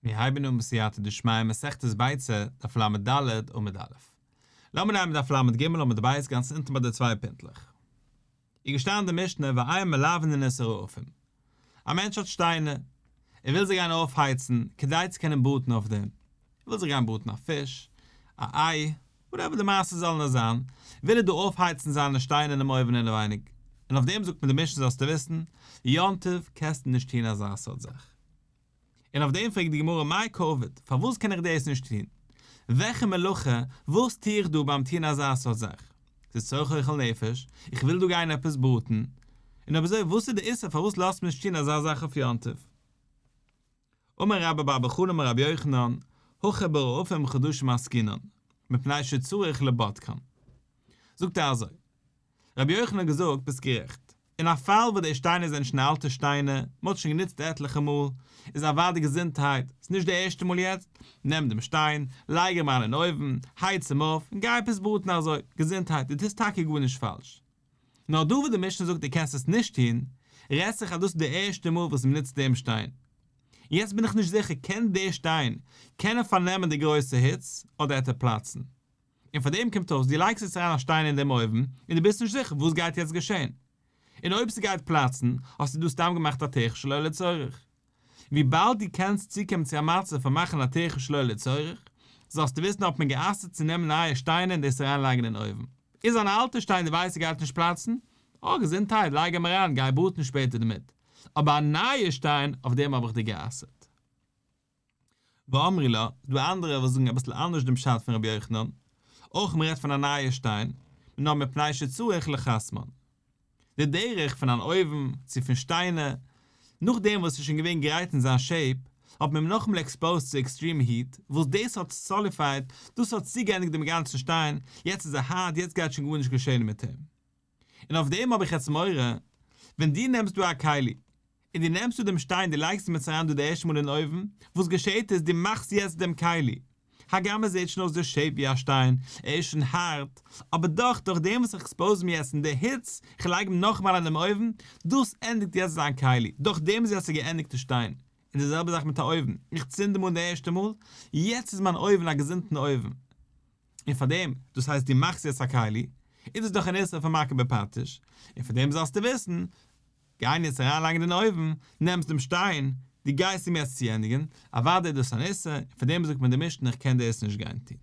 מיר הייבן אן בסייעתא דשמיא מסכת ביצה, דף לד עמוד א'. לאמיר נעמען דף לג עמוד ב' גאנץ אונטן ביי די צוויי פינטלעך. איז געשטאנען די משנה ואין מלבנין את הרעפים. א מענטש האט שטיינער, ער וויל זיי גיין אויפהייצן כדי צו קענען בראטן אויף דעם. ער וויל זיך גיין בראטן א פיש, א איי, whatever די מעשה זאל נאר זיין, וויל ער דא אויפהייצן זיינע שטיינער אינעם אויוון אינעווייניג. און אויף דעם זאגט מען די משנה זאלסטו וויסן, יום טוב קענסטו נישט טון אזא סארט זאך. און אויף דעם פרעגט די גמרא מאי קעביד, פארוואס קען איך דאס נישט טון? וועלכע מלאכה, וואס טו איך דא ביים טון אזא סארט זאך? ס'איז צורך אוכל נפש, איך וויל דא גיין עפעס בראטן, און אויב אזוי וואס איז די איסור פארוואס לאזט מען נישט טון אזא זאך אויף יום טוב? אמר רבה בר בר חנה אמר רבי יוחנן, הכא ברעפים חדשים עסקינן, מפני שצריך לבודקן. זאגט ער אזוי, רבי יוחנן האט געזאגט, ביסט גערעכט, אין א פאל וואס די שטיינער זענען שוין אלטע שטיינער, מען האט שוין גענוצט עטליכע מאל, איז אוודאי געזונטהייט, ס'איז נישט די ערשטע מאל יעצט, נעם דעם שטיין, לייג אים אריין אין אויוון, הייץ אים אויף, און גיי עפעס בראטן אזוי, געזונטהייט, דו טוסט טאקע גארנישט פאלש. נאר דא וואס די משנה זאגט דו קענסט עס נישט טון, רעדט זיך אז דאס איז די ערשטע מאל וואס מען נוצט דעם שטיין. יעצט בין איך נישט זיכער קען דער שטיין קען ער פארנעמען די גרויסע היץ אדער עט ער פלאצן. און פאר דעם קומט אויס דו לייגסט יעצט אריין א שטיין אין דעם אויוון און דו ביסט נישט זיכער וואס גייט יעצט געשען. און אויב ס'גייט פלאצן האסטו דא סתם געמאכט א טרחה שלא לצורך. וויבאלד דו קענסט צוקומען צו א מצב פון מאכן א טרחה שלא לצורך, זאלסטו וויסן האט מען גע'אסר'ט צו נעמען נייע שטיינער און דאס אריינלייגן אין אויוון. איז אן אלטע שטיין דו ווייסט ס'גייט נישט פלאצן? אה געזונטהייט לייג אים אריין גיי בראטן שפעטער דערמיט. אבער א נייע שטיין אויף דעם האב איך דיר גע'אסר'ט. ואמרי לה, ס'דא אנדערע וואס זאגן אביסל אנדערש דעם פשט פון רבי יוחנן, אויך מ'רעדט פון א נייע שטיין, נאר מפני שצריך לחסמן. די דרך פון אן אויוון, צו פון שטיינער, נאכדעם וואס ס'איז שוין געווען גרייט אין זיין shape, האט מען אים נאכאמאל exposed צו extreme heat, וואס דאס האט solidified, דאס האט צוגעענדיגט דעם גאנצן שטיין, יעצט איז ער הארט, יעצט גייט שוין גארנישט געשען מיט אים. און אויף דעם האב איך יעצט מורא, ווען דו נעמסט דא א כלי, און דו נעמסט דא דעם שטיין דו לייגסט אים יעצט אריין דא די ערשטע מאל אין אויוון, וואס געשעהט איז דו מאכסט יעצט דעם כלי, הגם עס זעהט שוין אויס די shape ווי א שטיין, ער איז שוין הארט, אבער דאך דורך דעם וואס איך expose אים יעצט אין די היץ, איך לייג אים נאכאמאל אין דעם אויוון, דאס ענדיגט יעצט זיין כלי, דורך דעם איז יעצט א געענדיגטע שטיין. און די זעלבע זאך מיט א אויוון, איך צינד אים אן די ערשטע מאל, יעצט איז מיין אויוון א געזונטן אויוון, און פאר דעם, דאס הייסט דו מאכסט יעצט א כלי, איז דאס דאך אן איסור פון מכה בפטיש, און פאר דעם זאלסטו וויסן, גיין יעצט אריינלייגן אין אויוון, נעמסט דעם שטיין, דו גייסט אים יעצט צוענדיגן, אוודאי איז דאס אן איסור, און פאר דעם זאגט מיר די משנה איך קען דאס נישט גיין טון.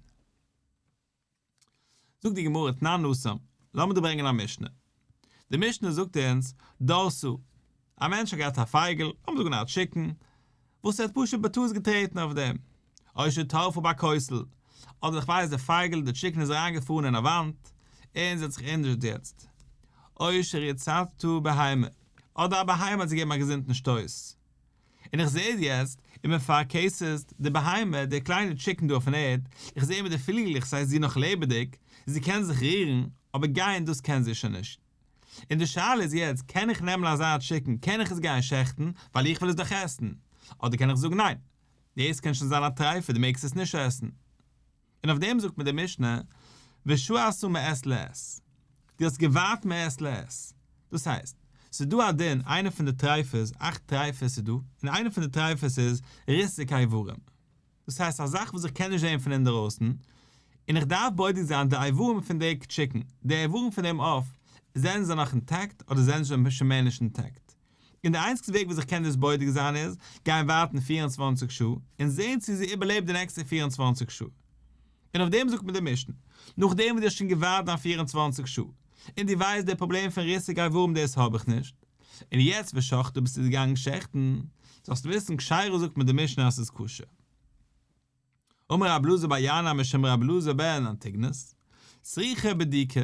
זאגט די גמרא תנן התם, לאמיר דא ברענגען א משנה. די משנה זאגט אונז, דרסה, א מענטש האט געהאט א פייגל, לאמיר זאגן א chicken, וואס ער האט פשוט בטעות געטרעטן אויף דעם, או שטרפה בכותל, אדער איך ווייס די פייגל, די chicken איז אריינגעפארן אין א וואנט, און זי האט זיך injured יעצט. או שריצתה בהמה, אדער א בהמה האט זי געגעבן א געזונטן שטויס. און איך זעה יעצט, ומפרכסת, די בהמה, די קליינע chicken דא אויפן ערד, איך זעה מיט די פליגלעך ס'הייסט זי נאך לעבעדיג, זי קען זיך רירן, אבער גיין דאס קען זי שוין נישט. און די שאלה איז יעצט, קען איך נעמען אזא chicken, קען איך עס גיין שעכטן, ווייל איך וויל עס דאך עסן? אדער קען איך זאגן ניין, דאס קען שוין זיין א טרייפה, דו מעגסט עס נישט עסן. און אויף דעם זאגט מיר די משנה, ושהתה מעת לעת, דו האסט געווארט מעת לעת, דאס הייסט, ס'איז דא א דין, איינע פון די טרייפות, אכט טרייפות איז דא, און איינע פון די טרייפות איז ריסוק איברים, דאס הייסט א זאך וואס איך קען נישט זען פון אינדערויסן, און איך דארף בודק זיין די איברים פון די chicken, די איברים פון דעם עוף, זענען זיי נאך intact אדער זענען זיי שוין מער נישט intact. און די איינציגסטע וועג וואס איך קען דאס בודק זיין איז, גיין ווארטן 24 שעה, און זען צו זי איבערלעבט די נעקסטע 24 שעה. און אויף דעם זאגט מיר די משנה, נאכדעם וואס דו האסט שוין געווארט דיין 24 שעה, און דו ווייסט די פראבלעם פון ריסוק איברים דאס האב איך נישט, און יעצט ושחטה ביסטו געגאנגען שעכטן, זאלסטו וויסן כשרה זאגט מיר די משנה אז ס'איז כשר. אמר רב אלעזר בר ינאי משום רב אלעזר בן אנטיגנוס, צריכה בדיקה,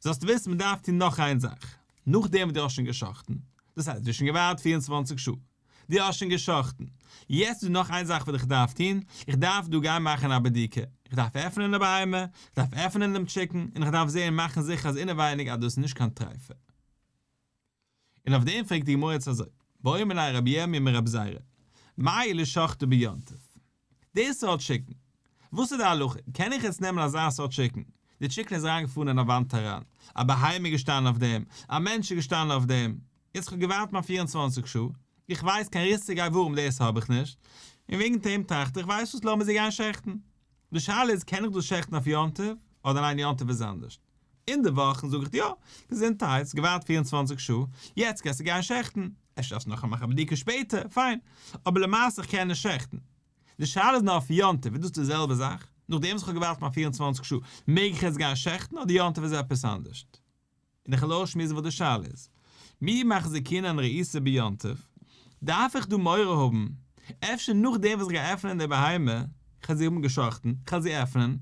זאלסט וויסן מען דארף טון נאך איין זאך, נאכדעם וואס דו האסט שוין גע'שחט'ן, דאס הייסט דו האסט שוין געווארט 24 שעה, דו האסט שוין גע'שחט'ן, יעצט איז דא נאך איין זאך וואס איך דארף טון, איך דארף דא גיין מאכן א בדיקה, איך דארף עפענען די בהמה, איך דארף עפענען דעם chicken, און איך דארף זען מאכן זיכער אז אינעווייניג אז דאס איז נישט קיין טרייפה. און אויף דעם פרעגט די גמרא יעצט אזוי, בעא מיניה רבי ירמי' מרבי זירא, מהו לשוחטה ביום טוב? די סארט chicken, וואס איז די הלכה? קען איך יעצט נעמען אזא סארט chicken? די chicken איז אריינגעפארן אין א וואנט אריין, א בהמה איז געשטאנען אויף דעם, א מענטש איז געשטאנען אויף דעם, יעצט איך האב געווארט מיין 24 שעה, איך ווייס קיין ריסוק איברים דאס האב איך נישט. און וועגן דעם טראכט איך, ווייסט וואס, לאמיר זי גיין שעכטן. די שאלה איז קען איך דאס שעכטן אויף יום טוב, אדער ניין יום טוב איז אנדערש. אין די וואכן זאג איך דיר יא, געזונטהייט, געווארט 24 שעה, יעצט קענסטו גיין שעכטן. אפשר דארפסטו נאך מאכן א בדיקה שפעטער, פיין. אבער למעשה איך קען נישט שעכטן. די שאלה איז נאר אויף יום טוב, איז דאס די זעלבע זאך? נאכדעם וואס איך האב געווארט מיין 24 שעה, מעג איך יעצט גיין שעכטן אדער יום טוב איז עפעס אנדערש? און איך וועל אויסשמועסן וואס די שאלה איז. מי מחזקינן רעיסה ביום טוב, דארף איך דא מורא האבן, אפשר נאכדעם וואס איך גיי עפענען די בהמה, איך וועל זי האבן געשחט'ן, איך וועל זי עפענען, וועל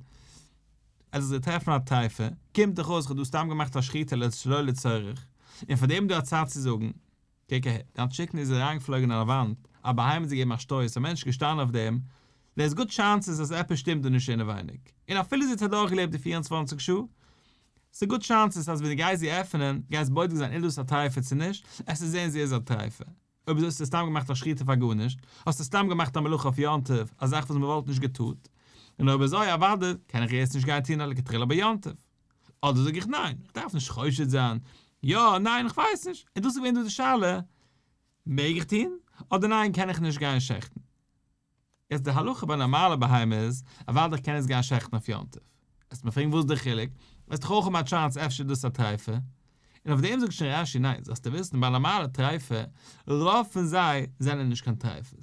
איך זי טרעפן א טריפה, קומט דאך אויס איך האב דא סתם געמאכט א שחיטה שלא לצורך, און פאר דעם איז דא א צד צו זאגן, קוק אהער, דיין chicken איז אריינגעפלויגן אין א וואנט, א בהמה האט זי געגעבן א שטויס, א מענטש איז געשטאנען אויף דעם, there is good chances אז עפעס שטימט דא נישט אינעווייניג, און אפילו זי האט אדורכגעלעבט די 24 שעה, ס'איז good chances אז ווען דו גייסט זי עפענען, גייסט בודק זיין איז דאס א טריפה צו נישט, עס איז זען זי איז א טריפה. אויב אזוי האסטו סתם געמאכט א שחיטה פאר גארנישט, האסטו סתם געמאכט א מלאכה אויף יום טוב, א זאך וואס מ'וואלט נישט געטארט. און אויב אזוי אוודאי קען איך יעצט נישט גיין טון א לכתחילה ביום טוב. אדער זאג איך ניין, איך דארף נישט חושד זיין, יא, ניין, איך ווייס נישט. און דאס איז געווען דא די שאלה, מעג איך טון, אדער ניין קען איך נישט גיין שעכטן. יעצט די הלכה ביי נארמאלע בהמה איז, אוודאי איך קען עס גיין שעכטן אויף יום טוב. וועסט מיר פרעגן וואס איז די חילוק? וועסט דאך אויך האבן א chance אפשר איז דאס א טריפה. און אויף דעם זאגט שוין רש"י ניין, זאלסטו וויסן ביי נארמאלע טריפה, רוב פון זיי זענען נישט קיין טריפות.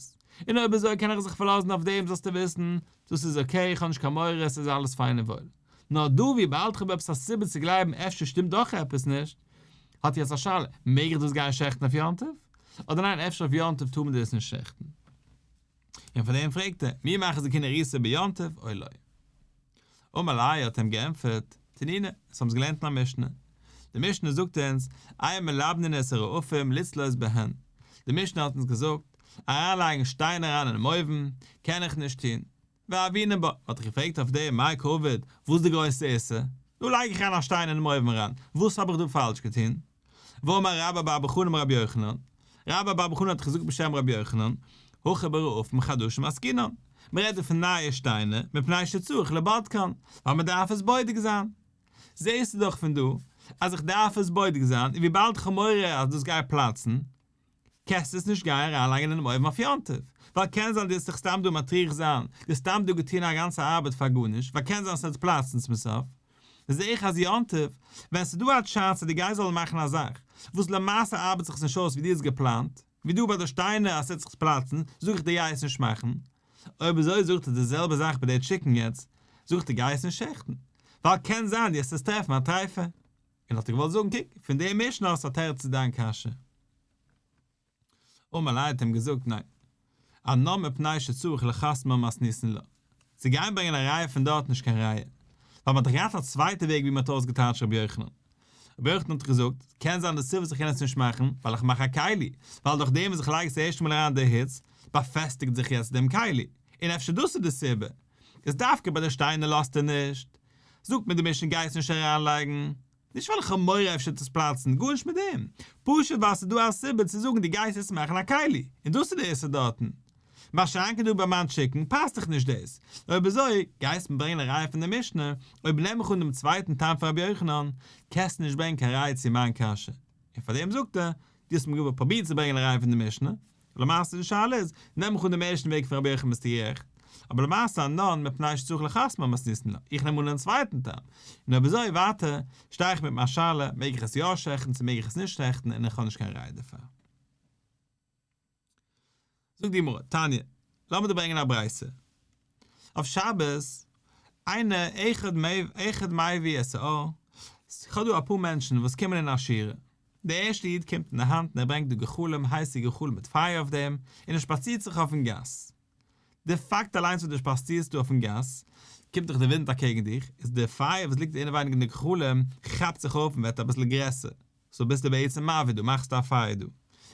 און אויב אזוי קען איך זיך פארלאזן אויף דעם זאלסטו וויסן, דאס איז okay, איך האב נישט קיין מורא, עס איז אלעס פיין און וואויל. נאר דא וויבאלד איך האב עפעס א סיבה צו גלייבן אפשר שטימט דאך עפעס נישט, האט יעצט א שאלה, מעג איך דאס גיין שעכטן אויף יום טוב? אדער ניין אפשר אויף יום טוב טאר מען דאס נישט שעכטן? און פאר דעם פרעגט ער, מי מחזקינן רעיתא ביום טוב או לא. אמר ליה האט אים געענטפערט, תנינא, עס האבן זיי געלערנט אין א משנה. די משנה זאגט אונז, אין מלבנין את הרעפים לצלות בהן. די משנה האט אונז געזאגט, אריינלייגן שטיינער אריין אינעם אויוון, קען איך נישט טון. והוינן בה, האט ער געפרעגט אויף דעם מאי קעביד, וואס איז די גרויסע איסור? דא לייג איך אריין א שטיין אינעם אויוון אריין, וואס האב איך דא פאלש געטון? ואמר רבה בר בר חנה אמר רבי יוחנן, רבה בר בר חנה האט געזאגט בשם רבי יוחנן, הכא ברעפים חדשים עסקינן, מען רעדט דא פון נייע שטיינער, מפני שצריך לבודקן, ווייל מען דארף עס בודק זיין. זעסטו דאך פון דא, אז איך דארף עס בודק זיין, און וויבאלד איך האב מורא אז דאס גייט פלאצן, קענסט עס נישט גיין אריינלייגן אינעם אויוון אויף יום טוב, ווייל קען זיין דו וועסט זיך סתם דא מטריח זיין, דו האסט סתם דא געטון א גאנצע ארבעט פאר גארנישט, ווייל קען זיין ס'וועט פלאצן צום סוף. זע איך אז יום טוב, ווען ס'איז דא א chance אז דו גייסט זאלן מאכן א זאך, וואס למעשה ארבעט זיך עס נישט אויס ווי דו האסט געפלאנט, ווי דא ביי די שטיינער אז ס'וועט זיך פלאצן, זאג איך דיר גיי עס נישט מאכן. אויב אזוי זאגט ער די זעלבע זאך ביי די chicken יעצט, זאגט ער גיי עס נישט שעכטן, ווייל קען זיין דו וועסט עס טרעפן א טריפה. און האט ער געוואלט זאגן, קוק, פון די משנה האסטו א תירוץ צו דיין קשיא. אמר ליה האט אים געזאגט, ניין, אנא מפני שצריך לחסמה מתניתין לה. צו גיין ברענגען א ראיה פון דארט נישט קיין ראיה. ווייל מען האט דאך געהאט א צווייטע וועג ווי מען האט אויסגעטייטשט רבי יוחנן. רבי יוחנן האט געזאגט, קען זיין די סיבה וואס איך קען עס נישט מאכן, ווייל איך מאך א כלי, ווייל דורך דעם וואס איך לייג עס ערשטע מאל אריין די היץ, באפעסטיגט זיך יעצט דעם כלי. און אפשר דאס איז די סיבה. איז דווקא ביי די שטיינער לאזט ער נישט. זאגט מיר די משנה גיי עס נישט אריינלייגן. נישט ווייל איך האב מורא אפשר וועט עס פלאצן, גארנישט מיט דעם. פשוט ווייל ס'איז דא א סיבה צו זאגן דו גייסט עס מאכן א כלי, און דאס איז די איסור דארטן. מה שאין כן דא ביי מיין chicken פאסט דאך נישט דאס. אויב אזוי, גייסט מיר ברענגען א ראיה פון די משנה, אויב נעם איך אן דעם צווייטן טעם פון רבי יוחנן, קענסטו נישט ברענגען קיין ראיה צו מיין קשיא. און פאר דעם זאגט ער, דו האסט מיר געוואלט פרובירט צו ברענגען א ראיה פון די משנה, למעשה די שאלה איז, נעם איך אן דעם ערשטן וועג פון רבי יוחנן ביסטו גערעכט, אבער למעשה אנן מפני שצריך לחסמה מתניתין לה, איך נעם אן דעם צווייטן טעם, און אויב אזוי ווייטער, שטיי איך מיט מיין שאלה, מעג איך עס יא שעכטן צו מעג איך עס נישט שעכטן און איך האב נישט קיין ראיה דערפאר. זאגט די גמרא, תניא, לאמיר דיר ברענגען א ברייתא. אויף שבת, איינער אחד מביא את האור, איך האב דא אפאר מענטשן וואס קומען אין א שורה, דער ערשטער איד קומט אין די האנט און ער ברענגט די גחלים, הייסע גחלים מיט פייער אויף דעם, און ער שפאצירט זיך אויפן גאס. די פאקט אליינס וואס דו שפאצירסט דא אויפן גאס, קומט דאך די ווינט אקעגן דיך, איז די פייער וואס ליגט אינעווייניג אין די גחלים כאפט זיך אויף און ווערט אביסל גרעסער, so ביסטו בעצם מבעיר דא, מאכסטו א פייער דא.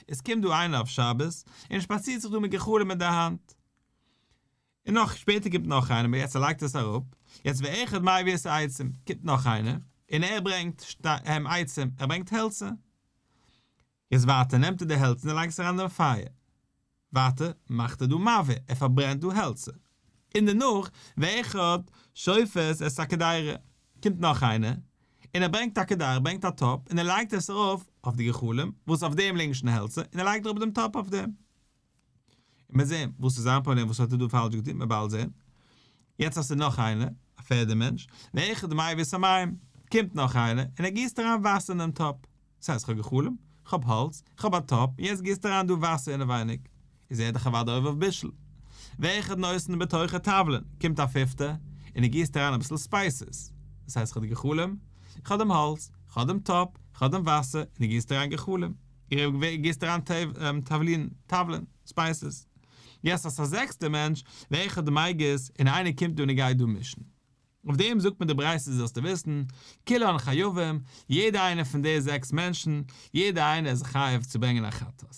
עס קומט דא איינער אויף שבת, און שפאצירט זיך דא מיט גחלים אין די האנט. און נאך שפעטער קומט נאך איינער, אבער יעצט ער לייגט עס אראפ, יעצט ואחד מביא את העצים, קומט נאך איינער, און ער ברענגט עצים, ער ברענגט העלצער. יעצט ווייטער נעמט ער די העלצער און לייגט עס אריין אין דעם פייער. ווייטער מאכט ער דא מבעיר, ער פארברענט דא העלצער. און דערנאך, ואחד שופת את הקדירה, קומט נאך איינער, און ער ברענגט א קדירה, ער ברענגט א טאפ, און ער לייגט עס ארויף אויף די גחלים, וואס אויף דעם ליגן שוין העלצער, און ער לייגט אראפ דעם טאפ אויף דעם. מיר זעהן, וואס איז זיין פראבלעם, וואס האט ער דא פאלש געטון, מיר באלד זעהן. יעצט האסטו נאך איינער, א פערדע מענטש, ואחד מביא את המים, קומט נאך איינער, און ער גיסט אריין וואסער אינעם טאפ. דאס הייסט כ'האב גע'חלומ'ט, כ'האב האלץ, כ'האב א טאפ, און יעצט גיסט אריין דא וואסער אינעווייניג. איז ער דאך אוודאי עובר אויף בישול. ואחד נותן בתוכו תבלין, קומט א פיפטער, און ער גיסט אריין אביסל spices. דאס הייסט כ'האב גע'חלומ'ט, כ'האב דעם האלץ, כ'האב דעם טאפ, כ'האב דעם וואסער, און ער גיסט אריין גחלים. ער גיסט אריין תבלין, תבלין, spices. יעצט האסט א זעקסטער מענטש, ואחד מגיס, און איינער קומט דא און ער גייט דא מישן. אויף דעם זאגט מען די ברייתא זאלסטו וויסן, כולן חייבים, יעדער איינער פון די זעקס מענטשן, יעדער איינער איז חייב צו ברענגען א חטאת.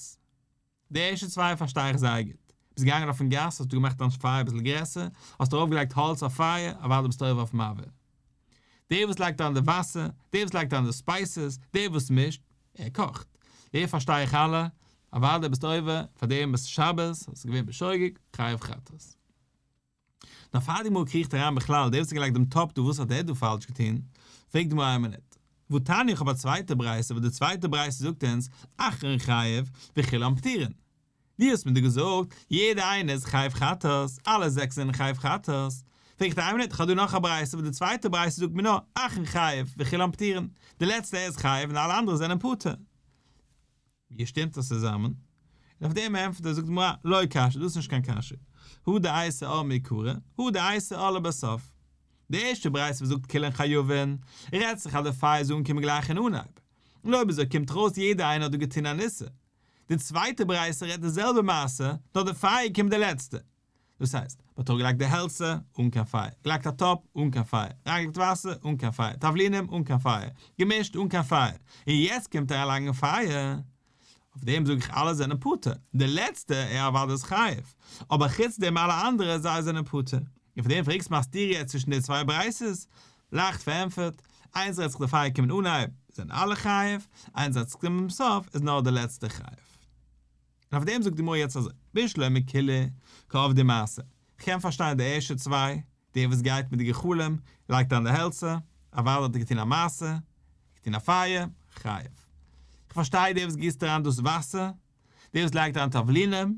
די ערשטע צוויי פארשטיי איך זייער גוט. ביסט געגאנגען אויפן גאס האסטו געמאכט דיין פייער אביסל גרעסער, האסט ארויף געלייגט האלץ אויף פייער, אוודאי ביסטו עובר אויף מבעיר. דער וואס לייגט אריין די וואסער, דער וואס לייגט אריין די spices, דער וואס מישט, ער קאכט. די פארשטיי איך אלע, אוודאי ביסטו עובר, פאר דעם ביסט שבת, האסט געווען בשוגג, חייב חטאת. נאר פאר די גמרא קריכט אריין בכלל, דער וואס האט געלייגט דעם טאפ דא וואס האט ער דא פאלש געטון? פרעגט די גמרא איין מינוט. והתניא איך האב א צווייטע ברייתא וואס די צווייטע ברייתא זאגט אונז אחרון חייב וכולן פטורין. דו האסט מיר דא געזאגט יעדער איינער איז חייב חטאת, אלע זעקס זענען חייב חטאת. פרעגט ער איין מינוט איך האב דא נאך א ברייתא וואס די צווייטע ברייתא זאגט מיר נאר אחרון חייב וכולן פטורין, די לעצטע איז חייב און אלע אנדערע זענען פטור. ווי שטימט עס צוזאמען? און אויף דעם ענטפערט ער, זאגט די גמרא, לא קשיא, דאס איז נישט קיין קשיא, הא דאייתי אור מעיקרא, הא דאייתי אור לבסוף. די ערשטע ברייתא וואס זאגט כולן חייבין, רעדט זיך אז די פייער איז אנגעקומען גלייך אין אנהייב, און אויב אזוי קומט דאך אויס יעדער איינער האט דא געטון אן איסור. די צווייטע ברייתא רעדט די זעלבע מעשה, נאר די פייער קומט די לעצטע. דאס הייסט, מען האט אראפגעלייגט די העלצער, אן קיין פייער, געלייגט א טאפ, אן קיין פייער, אריינגעלייגט וואסער, אן קיין פייער, תבלינים, אן קיין פייער, געמישט, אן קיין פייער, און יעצט קומט ער אריינלייגן פייער. אויף דעם זאג איך אלע זענען פטור, די לעצטע ער אוודאי איז חייב, אבער חוץ דעם אלע אנדערע זיי זענען פטור. און פאר דעם פרעגסט מיר א סתירה יעצט צווישן די צוויי ברייתות? לייכט פארענטפערט, איינס רעדט זיך די פייער קומען אנהייב זענען אלע חייב, איינס רעדט זיך קומען צום סוף איז נאר די לעצטע חייב. און אויף דעם זאגט די גמרא יעצט אזוי, בשלמא כולהו קא עבדי מעשה, כ'קען פארשטיין די ערשטע צוויי, דער וואס גייט מיט די גחלים, לייגט אן די העלצער, אוודאי האט ער געטון א מעשה, געטון א פייער, חייב. כ'פארשטיי דער וואס גיסט אריין דאס וואסער, דער וואס לייגט אריין תבלינים,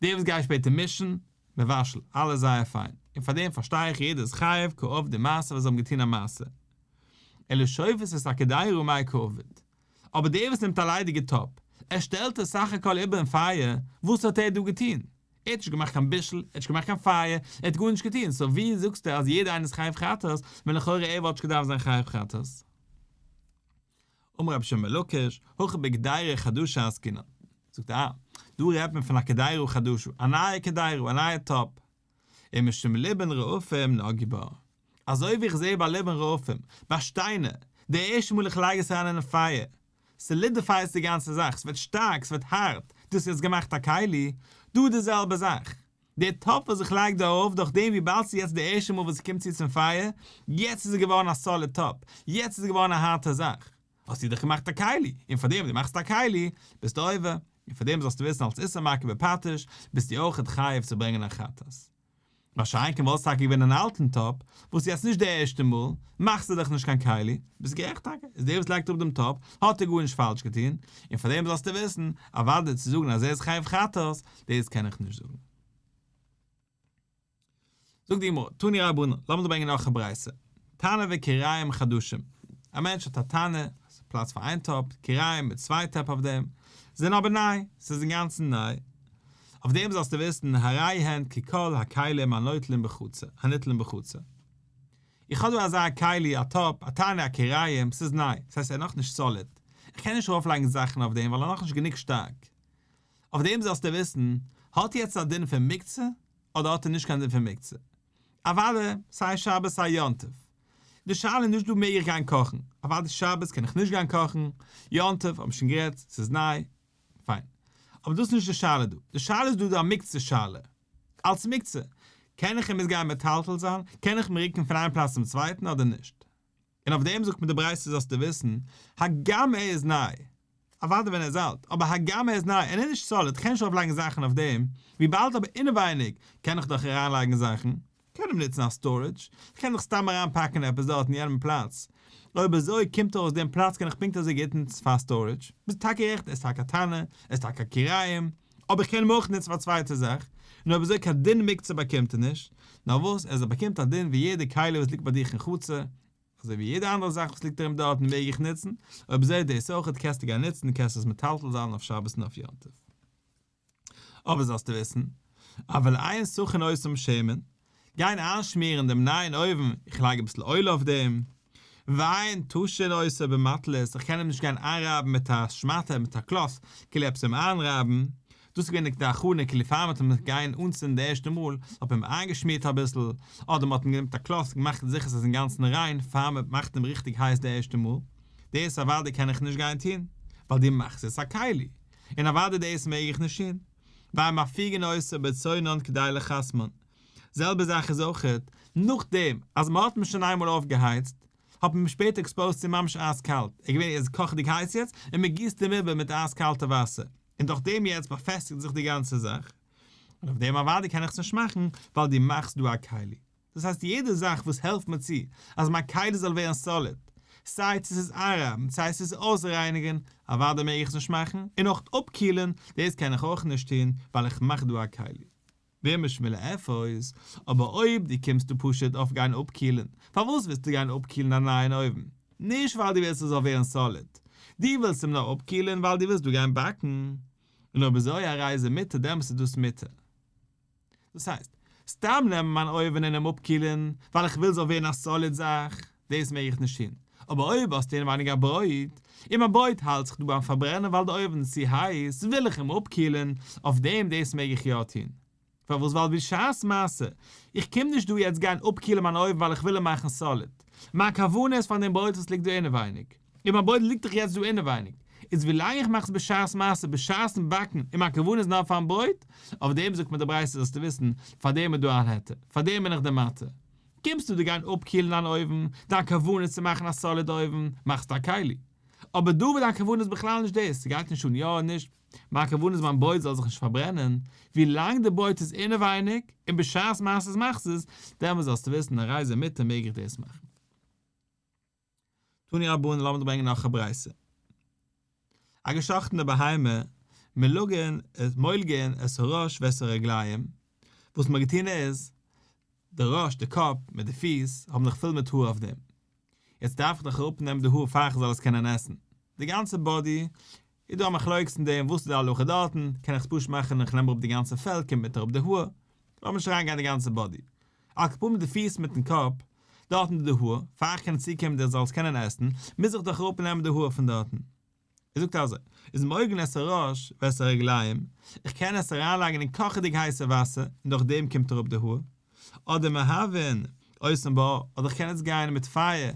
דער וואס גייט שפעטער מישן, מבשל, אלעס זייער פיין, און פאר דעם פארשטיי איך יעדער איז חייב קא עבדי מעשה וואס זיי האבן געטון א מעשה. אלא שופת את הקדירה מאי קעביד. אבער דער וואס נעמט א ליידיגע טאפ, ער שטעלט עס סך הכל איבער אין פייער, וואס האט ער דא געטון? ער האט נישט געמאכט קיין בישול, ער האט נישט געמאכט קיין פייער, ער האט גארנישט געטון, so ווי זאגסטו אז יעדער איינער איז חייב חטאת, ווען לכאורה ער וואלט נישט געדארפט זיין חייב חטאת? אמר רבי שמעון בן לקיש, הכא בקדירה חדשה עסקינן. זאגט ער, אה, דא רעדט מען פון א קדירה חדשה, א נייע קדירה, א נייע טאפ. ומשום ליבון רעפים נגעו בה. אזוי ווי איך זעה ביי ליבון רעפים, ביי שטיינער, די ערשטע מאל איך לייג עס אריין אינעם פייער, solidifies די גאנצע זאך, ס'ווערט שטארק, ס'ווערט הארט, דאס איז יעצט געמאכט א כלי, דא די זעלבע זאך. די טאפ וואס איך לייג דא ארויף דורך דעם וויבאלד ס'איז יעצט די ערשטע מאל וואס ס'קומט צו צום פייער, יעצט איז עס געווארן א solid טאפ, יעצט איז עס געווארן א הארטע זאך. האסטו דיך געמאכט א כלי, און פאר דעם וואס דו מאכסט א כלי, ביסטו עובר, און פאר דעם זאלסטו וויסן אלס איסור מכה בפטיש, ביסטו אויכעט חייב צו ברענגען א חטאת. מה שאין כן וואלסט טאקע געווען אן אלטן טאפ, וואס איז יעצט נישט די ערשטע מאל, מאכסטו דיך נישט קיין כלי, ביסט גערעכט טאקע, איז דער וואס לייגט אראפ דעם טאפ, האט ער גארנישט פאלש געטון, און פאר דעם זאלסטו וויסן, אוודאי צו זאגן אז ער איז חייב חטאת, דאס קען איך נישט זאגן. זאגט די גמרא, תנו רבנן, לאמיר דא ברענגען נאך א ברייתא, תנור וכירים חדשים, א מענטש האט א תנור, פלאץ פאר איין טאפ, כירים מיט צוויי טעפ אויף דעם, זענען אבער ניי, ס'איז אינגאנצן ניי, אויף דעם זאלסטו וויסן, הרי הן ככל הכלים הנוטלים בחצר, הניטלים בחצר. איך האב דא אזא כלי, א טאפ, א תנור, א כירים, ס'איז ניי, ס'הייסט ער איז נאכנישט solid, איך קען נישט ארויפלייגן זאכן אויף דעם ווייל ער איז נאכנישט גענוג שטארק. אויף דעם זאלסטו וויסן, האט יעצט א דין פון מוקצה, אדער האט ער נישט קיין דין פון מוקצה? אוודאי, סיי שבת סיי יום טוב. די שאלה איז נישט דא מעג איך גיין קאכן, אוודאי שבת קען איך נישט גיין קאכן, יום טוב האב איך שוין גערעדט, ס'איז ניי, פיין. אבער דאס איז נישט די שאלה דא, די שאלה איז דא די מוקצה שאלה. אלס מוקצה, קען איך אים איז גיין מטלטל זיין, קען איך אים רוקן פון איין פלאץ צום צווייטן אדער נישט? און אויף דעם זאגט מיר די ברייתא זאלסטו וויסן, הגם ער איז ניי, אוודאי ווען ער איז אלט, אבער הגם ער איז ניי און ער איז נישט solid, כ'קען נישט ארויף לייגן זאכן אויף דעם, וויבאלד אבער אינעווייניג קען איך דאך אריין לייגן זאכן, כ'קען אים נוצן אלס storage, כ'קען דאך סתם אריין פאקן עפעס דארט אין יענעם פלאץ, אויב אזוי קומט אויס דעם פלאץ קען איך פונקט אזוי גוט נוצן פאר storage, ביסט טאקע רעכט, ער איז טאקע א תנור, ער איז טאקע א כירים, אבער איך קען אים אויך נוצן פאר א צווייטע זאך, און אויב אזוי קיין דין מוקצה באקומט ער נישט, נאר וואס ער באקומט א דין ווי יעדע כלי וואס ליגט ביי דיך אין חצר, אזוי ווי יעדע אנדערע זאך וואס ליגט ארום דארטן מעג איך נוצן, אויב אזוי דאס אויכעט קענסטו גיין נוצן, קענסט עס מטלטל זיין אויף שבת און אויף יום טוב. אבער זאלסטו וויסן, אבל אין סכין אותם שמן, גיין איינשמירן דעם נייען אויוון, איך לייג אביסל אויל אויף דעם, ואין טשין אותו במטלית, איך קען אים נישט גיין איינרייבן מיט א שמאטע, מיט א cloth, כאילו עפעס אים איינרייבן, דאס איז געווען די הכנה, כאילו פאר מ'האט אים גיין אנצינדן די ערשטע מאל, האט מען אים איינגעשמירט אביסל, אדער מ'האט אים גענומען א cloth, געמאכט זיכער ס'איז אינגאנצן ריין, פאר מ'מאכט אים ריכטיג הייס די ערשטע מאל. דאס אוודאי קען איך נישט גיין טון, ווייל דו מאכסט עס א כלי, און אוודאי דאס מעג איך נישט טון. ואין מפיגין אותו בצונן כדי לחסמן. זעלבע זאך איז אויכעט, נאכדעם אז מען האט אים שוין איינמאל אויפגעהייצט, האט מען אים שפעטער exposed צו ממש אייז קאלט, ער איז געווען ער איז קאכעדיג הייס יעצט, און מען גיסט אים איבער מיט אייז קאלטע וואסער, און דורך דעם יעצט באפעסטיגט זיך די גאנצע זאך, און אויף דעם אוודאי קען איך עס נישט מאכן, ווייל דו מאכסט דא א כלי. דאס הייסט יעדע זאך וואס העלפט מיר צו אז מיין כלי זאל ווערן solid, סיי צו ס'איז איינרייבן סיי ס'איז אויסרייניגן, אוודאי מעג איך עס נישט מאכן, און אויך אפקילן, דאס קען איך אויך נישט טון, ווייל איך מאך דא א כלי. ואם בשביל לאפות, אבער אויב דו קומסט דא פשוט אויף גיין אפקילן, פארוואס ווילסטו גיין אפקילן א נייען אויוון? נישט ווייל דו ווילסט עס זאל ווערן solid, דו ווילסט אים נאר אפקילן ווייל דו ווילסט דא גיין באקן. און אויב אזוי הרי זה מותר דעמאלטס איז דאס מותר. דאס הייסט, סתם נעמען מיין אויווען און אים אפקילן ווייל איך וויל ס'זאל ווערן א solid זאך, דאס מעג איך נישט טון. אבער אויב האסטו אינעווייניג א ברויט, און מיין ברויט האלט זיך דא ביים פארברענען ווייל די אויווען איז צו הייס, וויל איך אים אפקילן, אויף דעם דאס מעג איך יא טון. פארוואס ווייל בשעת מעשה, איך קום נישט דא יעצט גיין אפקילן מיין אויוון ווייל איך וויל אים מאכן solid. מיין כוונה איז פאר דעם ברויט וואס ליגט דא אינעווייניג. און מיין ברויט ליגט דאך יעצט דא אינעווייניג. איז ווילאנג איך מאך עס בשעת מעשה בשעת'ן באקן און מיין כוונה איז נאר פאר'ן ברויט, אויף דעם זאגט מיר די ברייתא זאלסטו וויסן, פאר דעם איז דא אן היתר, פאר דעם בין איך דיר מתיר. קומסטו דא גיין אפקילן דיין אויוון, דיין כוונה איז צו מאכן א solid אויוון, מאכסטו א כלי. אבער דא וואו דיין כוונה איז בכלל נישט דאס, ס'גייט נישט אן יא אדער נישט, מיין כוונה איז מיין ברויט זאל זיך נישט פארברענען, ווי לאנג די ברויט איז אינעווייניג און בשעת מעשה מאכסט עס, דעמאלס זאלסטו וויסן הרי זה מותר מעג איך דאס מאכן. תנו רבנן לאמיר דיר ברענגען נאך א ברייתא. א געשאכטענע בהמה, מולגין מולגין את הראש ואת הרגליים, וואס מ'האט געטון איז, די ראש, די קאפ, מיט די פיס, האבן זיך פול מיט האר אויף דעם. יעצט דארף איך דאך אראפנעמען די האר פאר איך זאל עס קענען עסן. די גאנצע body, איז דא א מחלוקת אין דעם, וואס איז די הלכה דארטן, קען איך עס פשוט מאכן איך נעם אראפ די גאנצע פעל קומט מיט אראפ די האר. לאמיר נישט אריינגיין די גאנצע body. על כל פנים די פיס מיטן קאפ, דארטן איז די האר, פאר איך קען צוקומען דער זאל עס קענען עסן, מוז איך דאך אראפנעמען די האר פון דארטן. ער זאגט אזוי, איז מולגין את הראש ואת הרגליים, איך קען עס אריינלייגן אין קאכעדיג הייסע וואסער און דורך דעם קומט אראפ די האר, אדער מהבין אותן באור, אדער איך קען עס גיין מיט פייער,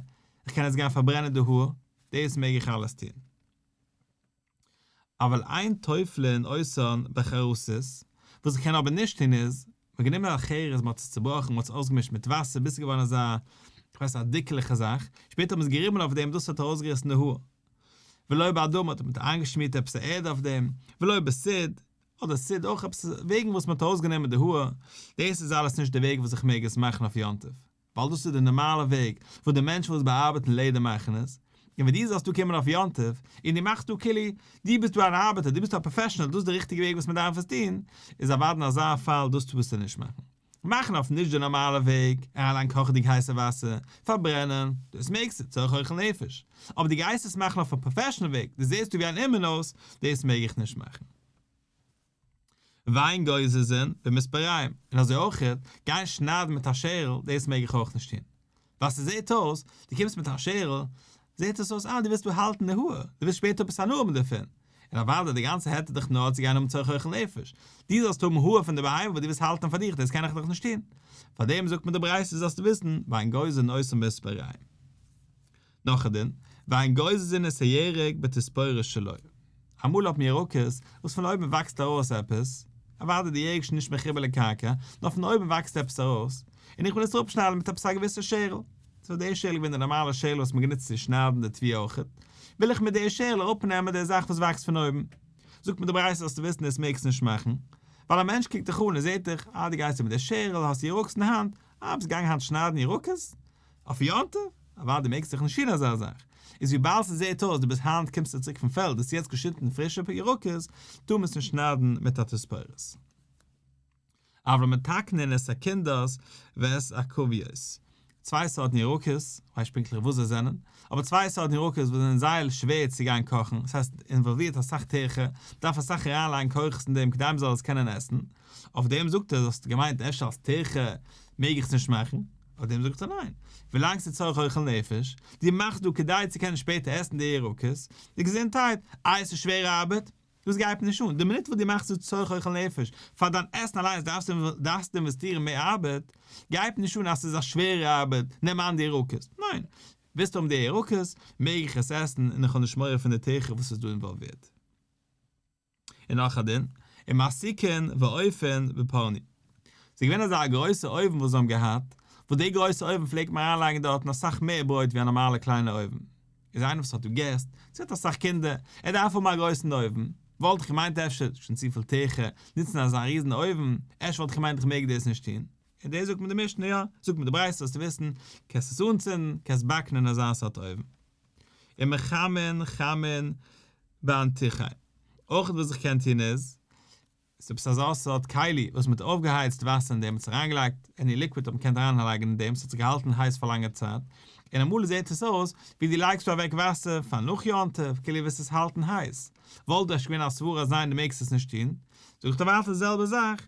איך קען עס גיין פארברענען די האר, דאס מעג איך אלעס טון. אבל אין טופלין אותן בחרסית, וואס איך קען אבער נישט טון איז, מ'האט גענומען א חרס, מ'האט עס צובראכן, מ'האט עס אויסגעמישט מיט וואסער ביז ס'איז געווארן אזא, כ'ווייס א דיקליכע זאך, שפעטער האט מען עס געריבן אויף דעם, דאס האט ארויסגעריסן די האר. ולא באדמה האט מען איינגעשמירט עפעס א ערד אויף דעם, ולא בסיד, אדער סיד אויך עפעס וועגן וואס מ'האט ארויסגענומען די האר, דאס איז אלעס נישט די וועג וואס איך מעג עס מאכן אויף יום טוב. ווייל דאס איז די נארמאלע וועג וואס די מענטשן וואס באארבעטן לעדער מאכן עס, און ווען דו זאלסט דא קומען אויף יום טוב, און דו מאכסט דא כאילו דו ביסט דא אן ארבעטער, דו ביסט א professional, דאס איז די ריכטיגע וועג וואס מען דארף עס טון, איז אוודאי אין אזא פאל דאס טארסטו נישט מאכן. מאכן אויף נישט די נארמאלע וועג, אריינלייגן קאכעדיג הייסע וואסער, פארברענען, דאס מעגסטו, צורך אוכל נפש. אבער דו גייסט עס מאכן אויף א professional וועג, דו זעסט דא ווי אן אומן אויס, דאס מעג איך נישט מאכן. ואין גוזזין במספריים, און אזוי אויכעט, גיין שניידן מיט א שערל, דאס מעג איך אויך נישט טון. ווייל ס'זעט אויס, דו קומסט מיט א שערל, זעט עס אויס אה, דו ווילסט דא האלטן די האר, דו ווילסט שפעטער עפעס הנאה האבן דערפון. און אוודאי, די גאנצע היתר דיך נאר צו גיין האבן צורך אוכל נפש. דו זאלסט האבן האר פון די בהמה וואס דו ווילסט האלטן פאר דיך, דאס קען איך דאך נישט טון. פארדעם זאגט מיר די ברייתא זאלסטו וויסן, ואין גוזזין אותן במספריים. נאך א דין, ואין גוזזין את הירק בתספורת שלו. אמאל האט מען ירקות וואס פון אויבן וואקסט ארויס עפעס, אוודאי די ירק איז נישט מחובר לקרקע, נאר פון אויבן וואקסט עפעס ארויס, און איך וויל עס אראפשניידן מיט עפעס א געוויסע שערל. סאו די שערל איז געווען די נארמאלע שערל וואס מען גענוצט צו שניידן די תבואה אויכעט, וויל איך מיט די שערל אראפנעמען די זאך וואס וואקסט פון אויבן. זאגט מיר די ברייתא זאלסטו וויסן דאס מעגסטו נישט מאכן, ווייל א מענטש קוקט דיך אן און זעט דיך, אה דו גייסט דא מיט די שערל, האסט ירקות אין האנט, אה ביסט געגאנגען היינט שניידן ירקות? אויף יום טוב? אוודאי מעגסט זיך נישט טון אזא זאך. איז וויבאלד ס'זעהט אויס דו ביסט היינט קומסטו צוריק פון פעלד האסט יעצט געשניטן פרישע ירקות, טאר מען עס נישט שניידן מיט א תספורת. אבל מתקנין את הקונדס ואת העקביות. צוויי סארטן ירקות, כ'ווייס נישט פונקטליך וואס זיי זענען, אבער צוויי סארטן ירקות וואס זענען זייער שווער צו גיין קאכן, עס הייסט אינוואלווירט אסאך טירחה, מ'דארף אסאך אריינלייגן כוחות אין דעם כדי מ'זאל עס קענען עסן, אויף דעם זאגט ער, האסט געמיינט אפשר אלס טירחה מעג איך עס נישט מאכן? אויף דעם זאגט ער ניין, ווילאנג ס'איז צורך אוכל נפש, דו מאכסט דא כדי צו קענען שפעטער עסן די ירקות, די געזונטהייט, איי עס איז שווערע ארבעט, דאס גייט מיר נישט אן, די מינוט וואס דו מאכסט עס צורך אוכל נפש, פאר דיין עסן אליינס דארפסטו דארפסטו אינוועסטירן מער ארבעט, גייט מיר נישט אן אז ס'איז א שווערע ארבעט, נעם אן די ירקות, ניין, ווילסט האבן די ירקות, מעג איך עס עסן און איך האב נישט מורא פון די טירחה וואס איז דא אינוואלווירט. און נאך א דין, ומסיקין ואופין בפורני. ס'איז געווען אזא גרויסע אויוון וואס זיי האבן געהאט, וואס די גרויסע אויוון פלעגט מען אריינלייגן דארטן אסאך מער ברויט ווי א נארמאלע קליינע אויוון. איז איינער וואס האט דא געסט, צו האט אסאך קינדער, ער דארף האבן א גרויסן אויוון, וואלט איך געמיינט אפשר, שוין צופיל טירחה, נוצן אזא ריזן אויוון, אפשר וואלט איך געמיינט איך מעג דאס נישט טון. און דאס זאגט מיר די משנה יא, זאגט מיר די ברייתא זאלסטו וויסן, קענסט עס אנצינדן, קענסט באקן אין אזא סארט אויוון. ומחמין חמין באנטיכי. אויך וואס איך קען טון איז, ס'איז עפעס אזא סארט כלי וואס מ'האט אויפגעהייצט וואסער אין דעם, מ'האט עס אריינגעלייגט any liquid האט מען געקענט אריינלייגן אין דעם, ס'האט זיך געהאלטן הייס פאר לאנגע צייט, און אמאל זעט עס אויס ווי דו לייגסט אוועק וואסער פאר נאך יום טוב, כאילו וועסט עס האלטן הייס, וואלט דאך געווען א סברא אז ניין דו מעגסט עס נישט טון, זאג איך דיר ווייטער די זעלבע זאך,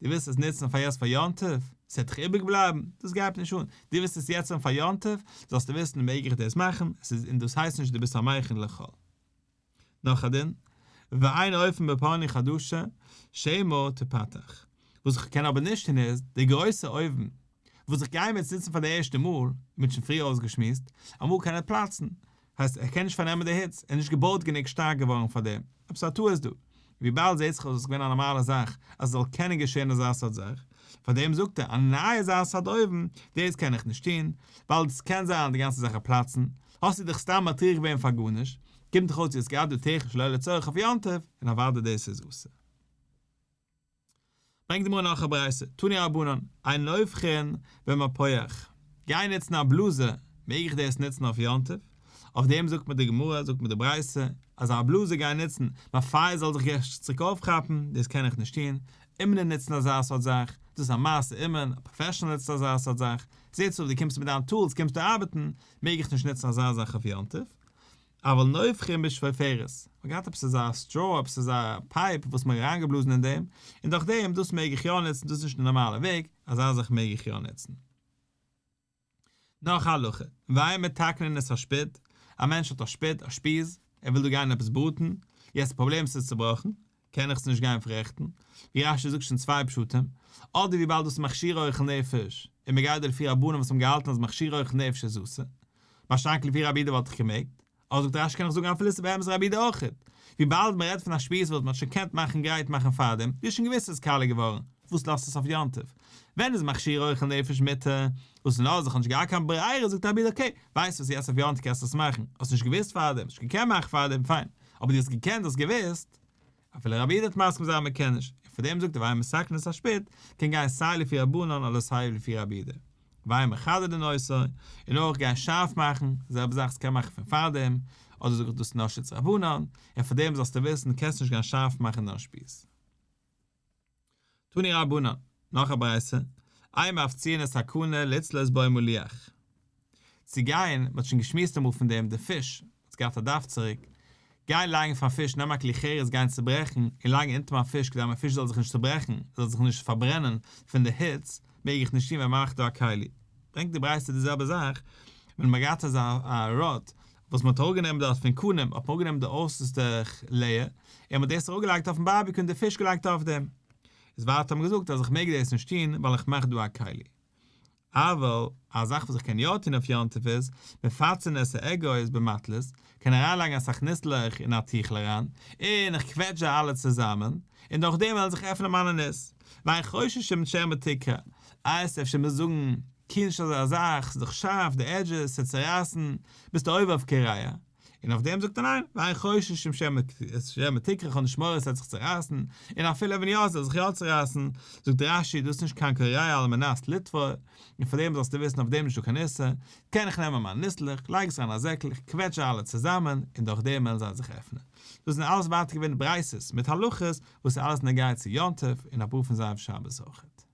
דו ווילסט עס נוצן פאר יעצט פאר יום טוב, ס'וועט דיך איבעריג בלייבן, דאס גייט נישט אן, דו ווילסט עס יעצט האבן פאר יום טוב, זאלסטו וויסן מעג איך דאס מאכן, עס איז און דאס הייסט נישט דו ביסט א מכין לחול. נאך א דין, ואין אופין בפורני חדשה, שמא תפתח. וואס איך קען אבער נישט טון איז, די גרויסע אויוון, וואס איך גיי מיר יעצט נוצן פאר די ערשטע מאל, ווי מ'האט שוין פריער אויסגעשמועסט, אמאל קען ער פלאצן, הייסט ער קען נישט פארנעמען די היץ, ער איז נישט געבויט גענוג שטארק געווארן פאר דעם, עפעס א טעות דא, וויבאלד זעהט זיך אויס אז עס איז געווען א נארמאלע זאך אז עס זאל קענען געשען אזא סארט זאך, פאר דעם זאגט ער א נייע אזא סארט אויוון, דאס קען איך נישט טון, ווייל עס קען זיין די גאנצע זאך וועט פלאצן, האסטו דיך סתם מטריח געווען פאר גארנישט, קומט דאך אויס דו האסט געהאט די טירחה שלא לצורך אויף יום טוב, און אוודאי דאס איז אסור. ברענגט די גמרא נאך א ברייתא, תנו רבנן, אין נופחין במפוח, גיי נוצן א בלאזער, מעג איך דאס נוצן אויף יום טוב? אויף דעם זאגט מיר די גמרא, זאגט מיר די ברייתא, אז א בלאזער גיי נוצן, מיין פייער זאל זיך ערשט צוריק אויפכאפן, דאס קען איך נישט טון, אומנים נוצן אזא סארט זאך, דאס איז א מעשה אומן, א professional נוצט אזא סארט זאך, זעהט זיך דו קומסט מיט דיין tools קומסטו ארבעטן, מעג איך נישט נוצן אזא זאך אויף יום טוב? אבל נופחין בשפופרת, מ'האט געהאט עפעס אזא straw, עפעס אזא pipe וואס מ'האט אריינגעבלאזן אין דעם, און דורך דעם, דאס מעג איך יא נוצן, דאס איז נישט די נארמאלע וועג, אזא זאך מעג איך יא נוצן. נאך א הלכה, ואין מתקנין את השפוד, א מענטש האט א שפוד, א שפיז, ער וויל דא גיין עפעס בראטן, יעצט די פראבלעם ס'איז צובראכן, קען איך עס נישט גיין פאררעכטן, ווי רש"י זאגט שוין צוויי פשטים, אדער וויבאלד דאס איז מכשיר אוכל נפש, און מ'גייט דא לפי רבנן וואס האבן געהאלטן אז מכשיר אוכל נפש איז אסור, מה שאין כן לפי רבי יהודה וואלט איך געמעגט, אדער זאגט רש"י קען איך זאגן אפילו ס'איז באמת רבי יהודה אויכעט, וויבאלד מ'רעדט פון א שפיז וואס מ'האט שוין געקענט מאכן גרייט מאכן פארדעם, דו האסט שוין געוואוסט ס'איז קאליע געווארן, וואס לאזט עס אויף יום טוב? ווען איז מכשיר אוכל נפש מותר? וואס איז נאר אז איך האב נישט געהאט קיין ברירה זאגט רבי יהודה okay, ווייסט וואס יעצט אויף יום טוב קענסטו עס מאכן, האסט נישט געוואוסט פארדעם, האסט נישט געקענט מאכן פארדעם, פיין, אבער דו האסט געקענט, האסט געוואוסט, אפילו רבי יהודה האט מסכים זיין מען קען נישט, און פאר דעם זאגט ער ואין מתקנין את השפוד, קען גיין סיי לפי רבנן אדער סיי לפי רבי יהודה. ואין מחדדין אותו, און אויך גיין שארף מאכן, די זעלבע זאך ס'קען מאכן פון פארדעם, אדער זאג איך דאס איז נאר שיטת רבנן, און פאר דעם זאלסטו וויסן קענסט נישט גיין שארף מאכן דיין שפיז. תנו רבנן, נאך א ברייתא, אין מפציעין את הקנה לצלות בו מליח. צו גיין, מען האט שוין געשמועסט אמאל פון דעם, די פיש, מען האט געהאט א דף צוריק, גיין לייגן פאר פיש, נעמען א כלי חרס גיין צוברעכן, און לייגן אונטער מיין פיש כדי מיין פיש זאל זיך נישט צוברעכן, זאל זיך נישט פארברענען פון די היץ, מעג איך נישט טון ווען מען מאכט דא א כלי. ברענגט די ברייתא די זעלבע זאך, ווען מען האט געהאט אזא rod, וואס מען האט אראפגענומען דארט פון קנים, האט מען אראפגענומען די אויסערסטע layer, און מען האט דאס אראפגעלייגט אויפן barbecue און די פיש געלייגט אויף דעם. איז ווייטער האט מען געזאגט אז איך מעג דאס נישט טון ווייל איך מאך דא א כלי. אבל, א זאך וואס איך קען יא טון אויף יום טוב איז, מפצין את האגוז במטלית, קען אריינלייגן אסאך ניסלעך אין א טיכל אריין, און איך קוועטש זיי אלע צוזאמען, און דורך דעם וועלן זיך עפענען מיינע ניס. ואין חוששין שמא תקרע. איי עס אפשר מוז זאגן, טוה נישט אזא זאך, ס'איז דאך שארף, די edges, ס'וועט צערייסן, ביסטו עובר אויף כריעה. און אויף דעם זאגט ער ניין, ואין חוששין שמא תקרע, איך האב נישט מורא עס וועט זיך צורייסן, און אפילו ווען יא, עס זאל זיך יא צורייסן, זאגט רש"י, דאס איז נישט קיין קורע על מנת לתפור, און פאר דעם זאלסטו וויסן אויף דעם איז נישטא קיין איסור, קען איך נעמען מיינע ניסלעך, לייג עס אריין אין א זעקל, איך קוועטש זיי אלע צוזאמען, און דורך דעם וועלן זיי זיך עפענען. דאס זענען אלעס ווייטער געווען ברייתות מיט הלכות וואס איז אלעס נוגע צו יום טוב און אפאר פון זיי אויף שבת אויכעט.